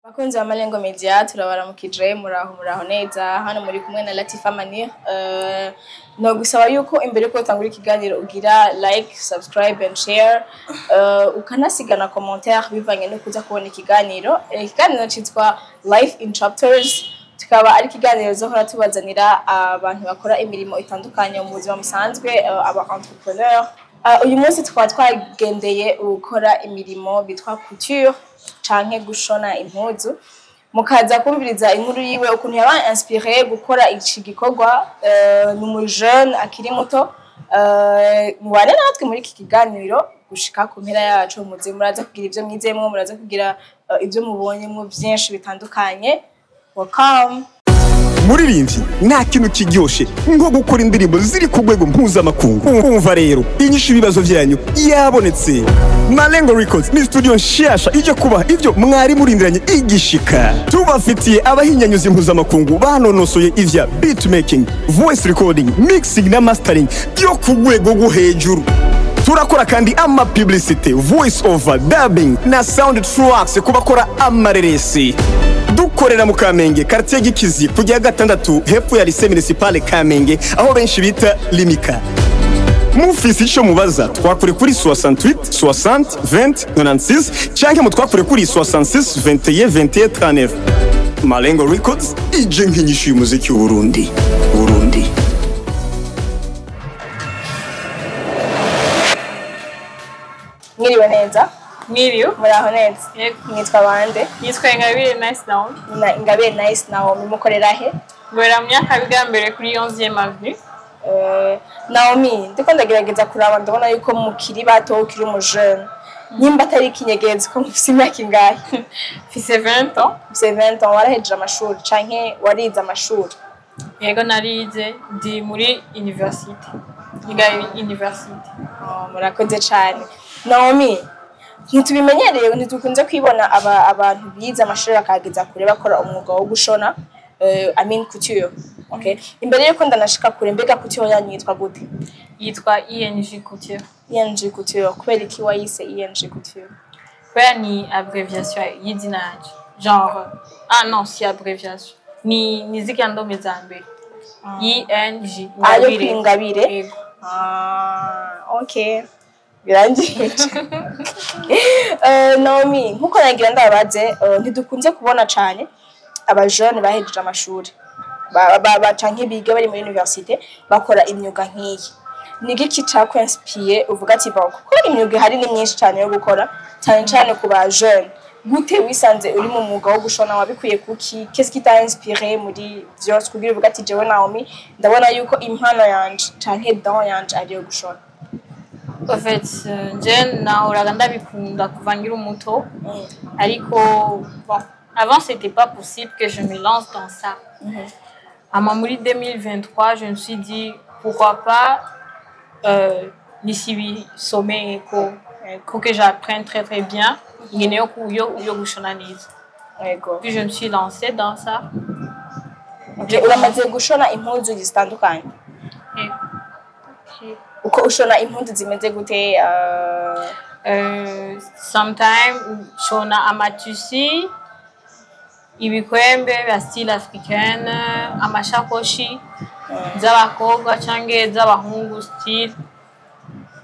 Bakunzi ba Malengo Media, turabaramukije. Muraho, muraho neza. Hano muri kumwe na Latifa Manir. No gusaba yuko imbere ko utangura ikiganiro ugira like, subscribe and share, ukanasiga na commentaire bivanye no kuza kubona ikiganiro. Ikiganiro citwa Life in Chapters, tukaba ari ikiganiro zohora tubazanira abantu bakora imirimo itandukanye mu buzima busanzwe, aba entrepreneur. Uyu munsi tukaba twagendeye gukora imirimo bitwa couture canke gushona impuzu, mukaza kumviriza inkuru yiwe, ukuntu yabaye inspiré gukora iki gikorwa. Ni umujene akiri muto. Mubane natwe muri iki kiganiro gushika ku mpera yacu, muze muraza kugira ibyo mwizemwo, muraza kugira ibyo mubonyemwo byinshi bitandukanye. Welcome. Muririmbyi, nta kintu kiryoshe nko gukora indirimbo ziri ku rwego mpuzamakungu. Umva rero, inyishu ibibazo byanyu yabonetse. Malengo Records ni studio nshasha ije kubaha ibyo mwari murindiranye igishika. Tubafitiye abahinyanyuzi mpuzamakungu banonosoye ivya beatmaking, voice recording, mixing na mastering byo ku rwego rwo hejuru. Turakora kandi ama publicity, voice over, dubbing na sound tracks ku bakora amareresi. Dukorera mu Kamenge, quartier Gikizi, kujya gatandatu hepfo ya Lycée Municipale Kamenge, aho benshi bita Limika. Mufise ico mubaza, twakure kuri 68 60 20 96 canke mutwakure kuri 66 21 21 39. Malengo Records ije nk'inyishu y'umuziki w'Uburundi. Burundi. Mwiriwe neza. Mwiriwe. Muraho neza? Yego. Mwitwa bande? Nitwa Ingabire Nice Naomi. Na Ingabire Nice Naomi, mukorera he? Ngorera mu Nyakabiga mbere kuri 11e avenue. Naomi, ndiko ndagerageza kuraba, ndabona yuko mukiri bato, ukiri umujene. Nimba atari ikinyegenzi, ko mufise imyaka ingahe? Mfise 20 ans. Mufise 20 ans. Warahejeje amashuri canke warize amashuri? Yego, narize, ndi muri université. Niga université. Oh, murakoze cane. Naomi, ntitubimenyereye, ntidukunze kwibona abantu bize amashuri bakageza kure bakora umwuga wo gushona, I mean couture. Okay. Imbere yuko ndanashika kure, mbega couture yanyu yitwa gute? Yitwa ING Couture. ING Couture. Kubera iki wayise ING Couture? Kubera ni abréviation y'izina yanje. Genre, ah non, si abréviation. Ni zirya ndome za mbere. ING. Ayo kuri Ingabire. Yego. Ah, okay. Birangiye. Naomi, nkuko nagira ndabaze, ntidukunze kubona cane abajene bahejeje amashuri canke biga bari muri université bakora imyuga nk'iyi. Ni igiki cakwenspiye uvuga ati bon, kuko imyuga ihari ni myinshi cane yo gukora, cyane cyane ku ba jeune, gute wisanze uri mu mwuga wo gushona? Wabikuye kuki? Qu'est-ce qui t'a inspiré muri vyose kugira uvuga ati jewe Naomi, ndabona yuko impano yanje canke don yanje ari iyo gushona? En fait, nje nahoraga ndabikunda kuva nkiri umuto, ariko bon, avant c'était pas possible que je me lance dans ça. Hama muri 2023, je me suis dit pourquoi pas nisibisomeko ko que j'apprenne très très bien ingene yo gushona neza. Puis je me suis lancée dans ça. Okay, uramaze gushona impuzu zitandukanye? Yego. Uko ushona impuzu zimeze gute? Sometimes nshona amatissus, ibikwembe bya style africaine, amashakoshi z'abakobwa canke z'abahungu, style,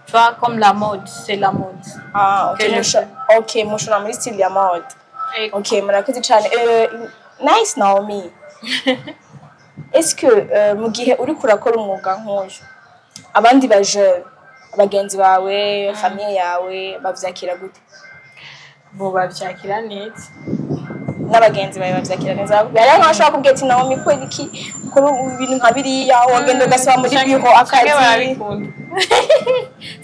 tu vois, comme la mode, c'est la mode. Ah, okay. Que je Okay, mushona muri style ya mode. Yego. Okay, murakoze cyane. Nice Naomi. Est-ce que mu gihe uriko urakora umwuga nk'uyu, abandi ba jeune, bagenzi bawe, famille yawe bavyakira gute? Bo bavyakira neza. N'abagenzi bawe bavyakira neza? Hariho nk'abashobora kubwira ati Naomi, kubera iki ukora ibintu nka biriya, wagenda ugasaba muri Canke bureau akazi? Barabikunda.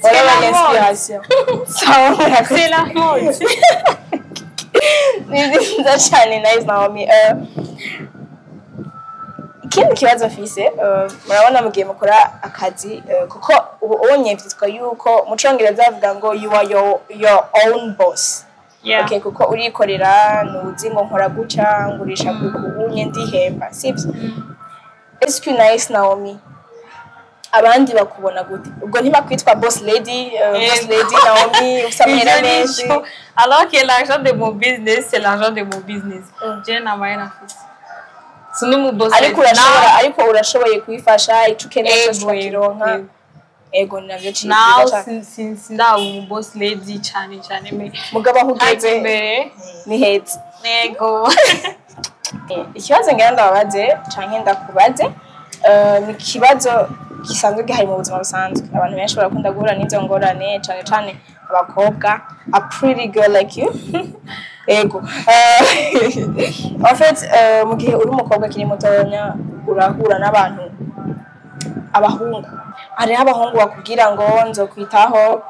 Wala C'est la ba mode. inspiration. Sawa, murakoze. C'est la mode. Ni nziza cyane, Nice Naomi. Ikindi kibazo mfise, murabona mugihe mukora akazi, kuko ubu unye vyitwa yuko mu Congereza bavuga ngo you are your own boss. Okay, kuko urikorera, ntuzi ngo nkora gutya, ngurisha kuku, unye ndihemba, sibyo? Est-ce que Nice Naomi Abandi bakubona gute? Ubwo ntibakwitwa boss lady, boss lady Naomi ufite amahera Ivyo menshi? nico. Alors que l'argent de mon business, c'est l'argent de mon business. Je nta mahera mfise, sindi umu boss. Ariko urashobora, ariko urashoboye kuyifasha, ico ukeneye cyose ukakironka. Ego. Ego, ni navyo Nawe ciza cane. Sindaba umu boss lady cyane cyane, mais Mugabo aho hajya ugeze imbere. Ni heza. Ego. Ikibazo ngira ndababaze canke ndakubaze, ni ikibazo gisanzwe gihari mu buzima busanzwe. Abantu benshi barakunda guhura n'izo ngorane, cane cane abakobwa, a pretty girl like you. Ego. En fait, mu gihe uri umukobwa akiri mutonya, urahura n'abantu, abahungu. Hariho abahungu bakubwira ngo nzokwitaho,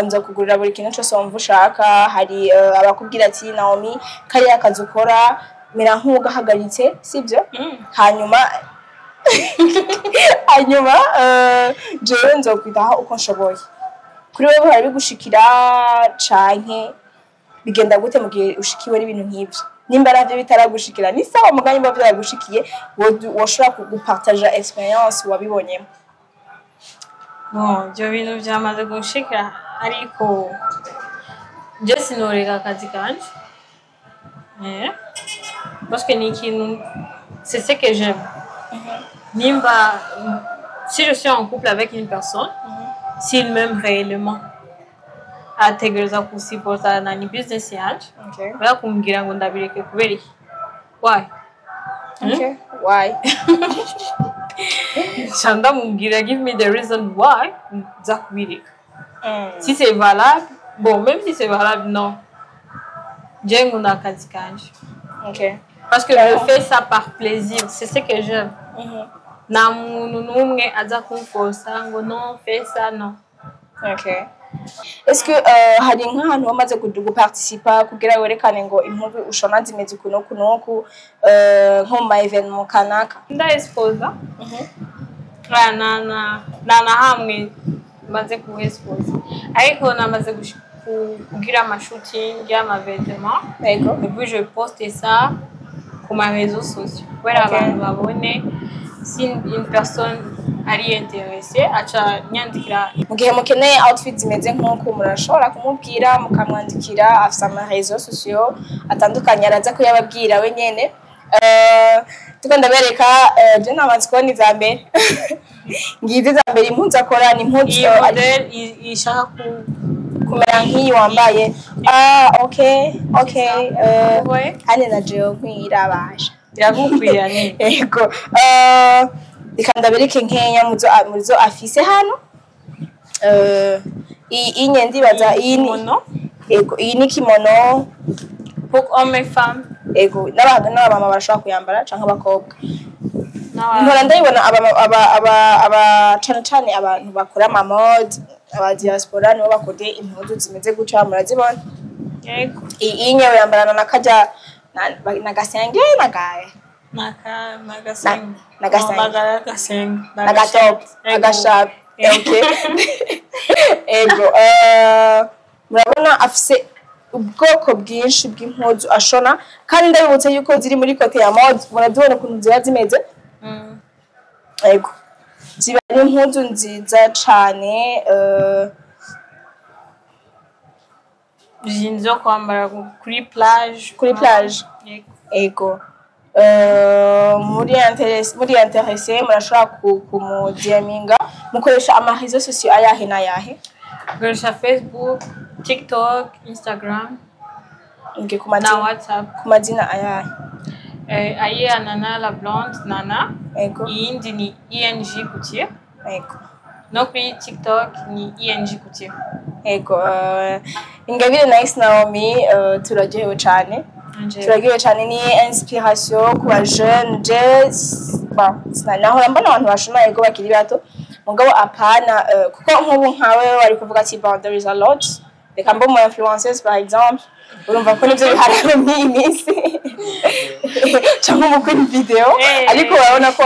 nzokugurira buri kintu cyose wumva ushaka. Hari abakubwira ati: "Naomi, kariya kazi ukora, mera nk'ugahagaritse, sibyo? Hanyuma jewe nzokwitaho uko nshoboye." Kuri wewe bihora bigushikira canke bigenda gute mu gihe ushikiwe n'ibintu nk'ivyo? Nimba navyo bitaragushikira ni sawa, mugabo nimba vyaragushikiye, woshobora gupartager expérience wabibonyemo? Bon, ibyo bintu byamaze gushika, ariko je sinoreka akazi kanje. Parce que ni ikintu, c'est ce que j'aime. Nimba si je suis en couple avec une personne, s'il m'aime réellement, ategereza gusupporta ni business yanje. Kubera kumbwira ngo ndabireke kubera iki, why? Okay. Why? Nca ndamubwira: "Give me the reason why nza kubireka." Si c'est valable, bon, même si c'est valable, non, je nkunda akazi kanje. Parce que je fais ça par plaisir, c'est ce que j'aime. Nta muntu n'umwe aza kumforsa ngo non, fais ça, non. Okay. Est-ce que hari nk'ahantu wamaze guparticipa kugira werekane ngo impuzu ushona zimeze uku n'uku n'uku, nko mu ma événement kanaka? Ndaexposa. Na hamwe maze kuexposa, ariko namaze kugira amashooting y'amavêtements. Et puis je poste ça ku ma réseaux sociaux kubera abantu babone. Si une personne ari intéressée, aca nyandikira. Mu gihe mukeneye outfit zimeze nk'uku, murashobora kumubwira, mukamwandikira. Afise ama réseaux sociaux atandukanye, araza kuyababwira we nyene. Tuko ndabereka, je namaze kubona iza mbere, ngizi iza mbere. Impuzu akora ni impuzu Iyi modèle ishaka ku kumera nk'iyi wambaye. Ah, okay. Ouais. Kandi na jewe nkwirabasha. Iragukwira ni. Ego. Reka ndabereke nkeya muzo afise hano. Iyi nye ndibaza iyi ni Kimono. Ego, iyi ni kimono. Pour hommes et femmes. Ego, n'abamama barashobora kuyambara canke abakobwa. Mpora ndayibona aba cane cane abantu bakora ama mode, aba diaspora nibo bakode impuzu zimeze gutya, murazibona. Yego. Iyi nye yambarana na karya na gasenge na gaye. Naka nagasenga. Nagasenga. Nagasenga. Agatop, agashape. Okay, ego. Murabona afise ubwoko bwinshi bw'impuzu ashona, kandi ndabibutse yuko ziri muri côté ya mode. Murazibona ukuntu ziba zimeze. Ego, ziba ari impuzu nziza cane. Jeans zo kwambara kuri plage. Kuri plage. Yego. Ego. Muri intéressé, murashobora kumuDMinga. Mukoresha ama réseaux sociaux ayahe n'ayahe? Nkoresha Facebook, TikTok, Instagram. Nge ku Na mazina WhatsApp. Ku mazina ayahe? Ayiya Nana la blonde Nana. Ego. Iyindi ni ING Couture. Ego. No kuri TikTok ni ING Couture. Ego. Ingabire Nice Naomi, turaryohewe cane. Turaryohewe cane, ni inspiration ku ba jeune. Je bon, nahora mbona abantu bashona, ego, bakiri bato, mugabo apana, kuko nk'ubu nkawe wari kuvuga ati: "Bon, there is a lot, reka mbe umu influenceuse par exemple." Urumva ko nivyo bihari mw'iyi minsi, canke umukora video. Ariko urabona ko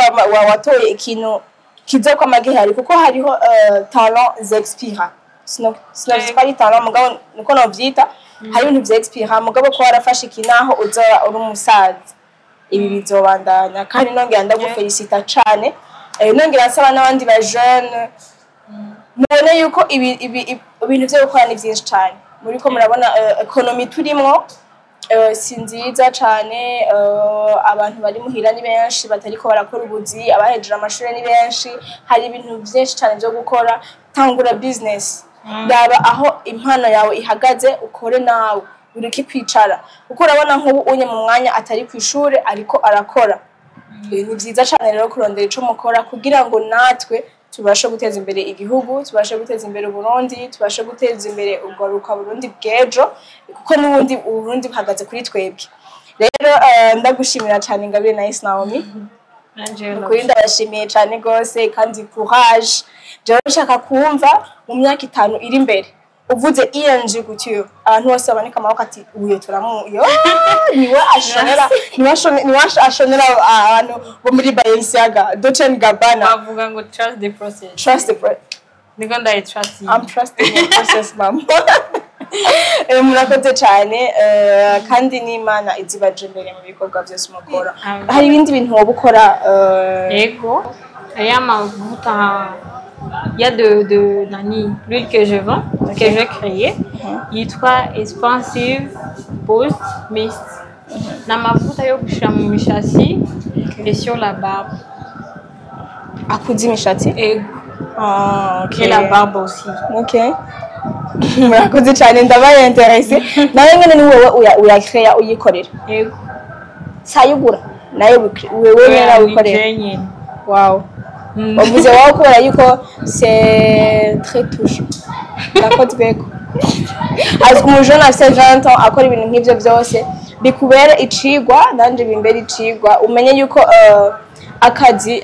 watoye ikintu kizokwama gihari, kuko hariho talent zexpira. Sino ari talent, mugabo niko novyita. Hari ibintu vyexpira, mugabo ko warafashe iki, naho uzoba uri umusaza, ibi bizobandanya. Kandi nongera ndagufelicita cane. Nongera nsaba n'abandi ba jeune, mubone yuko ibintu vyo gukora ni vyinshi cane. Muriko murabona économie turimwo si nziza cane. Abantu bari muhira ni benshi batariko barakora ubuzi, abahejeje amashuri ni benshi. Hari ibintu vyinshi cane vyo gukora. Tangura business, raba aho impano yawe ihagaze, ukore nawe, ureke kwicara, kuko urabona nk'ubu unye mu mwanya atari ku ishuri ariko arakora. Ni vyiza cane rero kurondera ico mukora kugira ngo natwe tubashe guteza imbere igihugu, tubashe guteza imbere Uburundi, tubashe guteza imbere urwaruka, Burundi bw'ejo, kuko n'ubundi Uburundi buhagaze kuri twebwe. Rero ndagushimira cyane, Ingabire Nice Naomi. Nanje. Ukuri ndabashimiye cyane rwose, kandi courage. Jewe nshaka kumva mu myaka 5 iri imbere uvuze ING gutyo, abantu bose baboneka amaboko ati: "Uyo turamu yo, niwe ashonera, niwe ashonera abantu bo muri Balenciaga, Dolce and Gabbana." Bavuga ngo "Trust the process." Trust the Niko ndayi trust. I'm trusting your process, mama. Murakoze cyane, kandi n'Imana izibaje imbere mu bikorwa byose mukora. Amen. Hari ibindi bintu woba ukora? Ego, hariyo amavuta ya de nani, l'huile que je vends, que je créé, yitwa Expansive Boost Mist. Ni amavuta yo gushira mu mishatsi et sur la barbe. Akuza imishatsi? Ego. Ah, okay. Et la barbe aussi. Okay. Murakoze cyane, ndabaye intéressé. Nawe nyene ni wowe uyakeya, uyikorera? Ego. Sayugura nawe, wewe nyene wikorera? Ni nyene. Wow. Wavuze wawe kubera yuko c'est très touchant. Ndakozweko. Azi umujene afite 20 ans akora ibintu nk'ivyo byose, bikubere icigwa, nanje bimbere icigwa. Umenye yuko akazi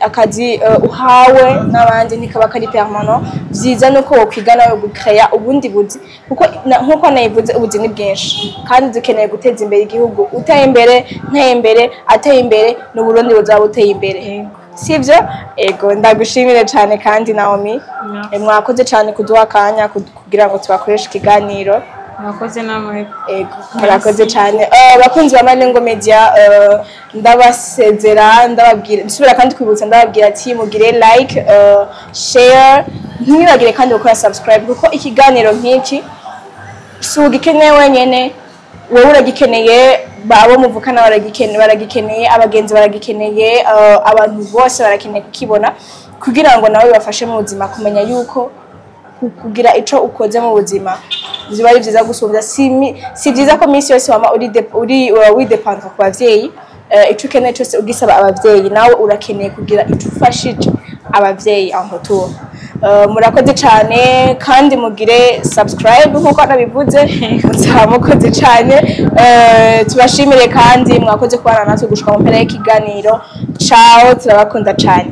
uhawe n'abandi ntikaba kari permanent. Vyiza nuko wokwiga nawe gucreya ubundi buzi, kuko nkuko nayivuze, ubuzi ni bwinshi kandi dukeneye guteza imbere igihugu. Uteye imbere, nteye imbere, ateye imbere, n'Uburundi buzaba buteye imbere. Ego. Sivyo? Ego, ndagushimire cyane kandi, Naomi. Merci. Mwakoze cyane kuduha akanya kugira ngo tubakoreshe ikiganiro. Mwakoze namwe. Ego, murakoze cyane. Bakunzi ba Malengo Media, ndabasezera, ndababwira, nsubira kandi kwibutsa, ndababwira ati mugire like, share, ntimwibagire kandi gukora subscribe, kuko ikiganiro nk'iki si ugikeneye wenyene, wowe uragikeneye, abo muvukana baragikeneye, abagenzi baragikeneye, abantu bose barakeneye kukibona kugira ngo nawe bibafashe mu buzima kumenya yuko kugira ico ukoze mu buzima biba ari vyiza gusumvya. Si vyiza ko minsi yose wama uri widependa ku bavyeyi, ico ukeneye cose ugisaba abavyeyi. Nawe urakeneye kugira ico ufashije abavyeyi en retour. Murakoze cyane kandi mugire subscribe nkuko nabivuze, muzaba mukoze cyane. Tubashimire kandi mwakoze kubana natwe gushika mu mpera y'ikiganiro. Ciao, turabakunda cyane.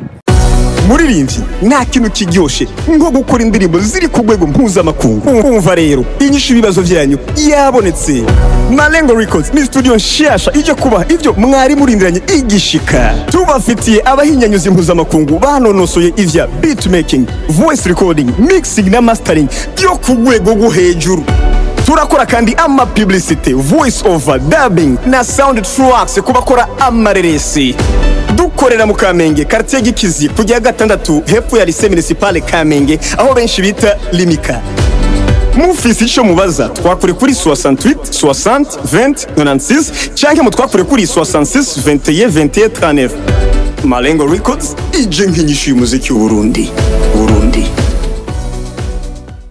Muririmbyi, nta kintu kiryoshe nko gukora indirimbo ziri ku rwego mpuzamakungu. Umva rero, inyishu ibibazo byanyu yabonetse. Malengo Records ni studio nshasha ije kubaha ivyo mwari murindiranye igishika. Tubafitiye abahinyanyuzi mpuzamakungu banonosoye ivya beatmaking, voice recording, mixing na mastering byo ku rwego rwo hejuru. Turakora kandi ama publicity, voice over, dubbing na sound tracks ku bakora amareresi. Dukorera mu Kamenge, quartier Gikizi, kujya gatandatu, hepfo ya lycée municipale Kamenge, aho benshi bita Limika. Mufise ico mubaza, twakure kuri 68 60 20 96 canke mutwakure kuri 66 21 21 39. Malengo Records ije nk'inyishu y'umuziki w'Uburundi, Burundi.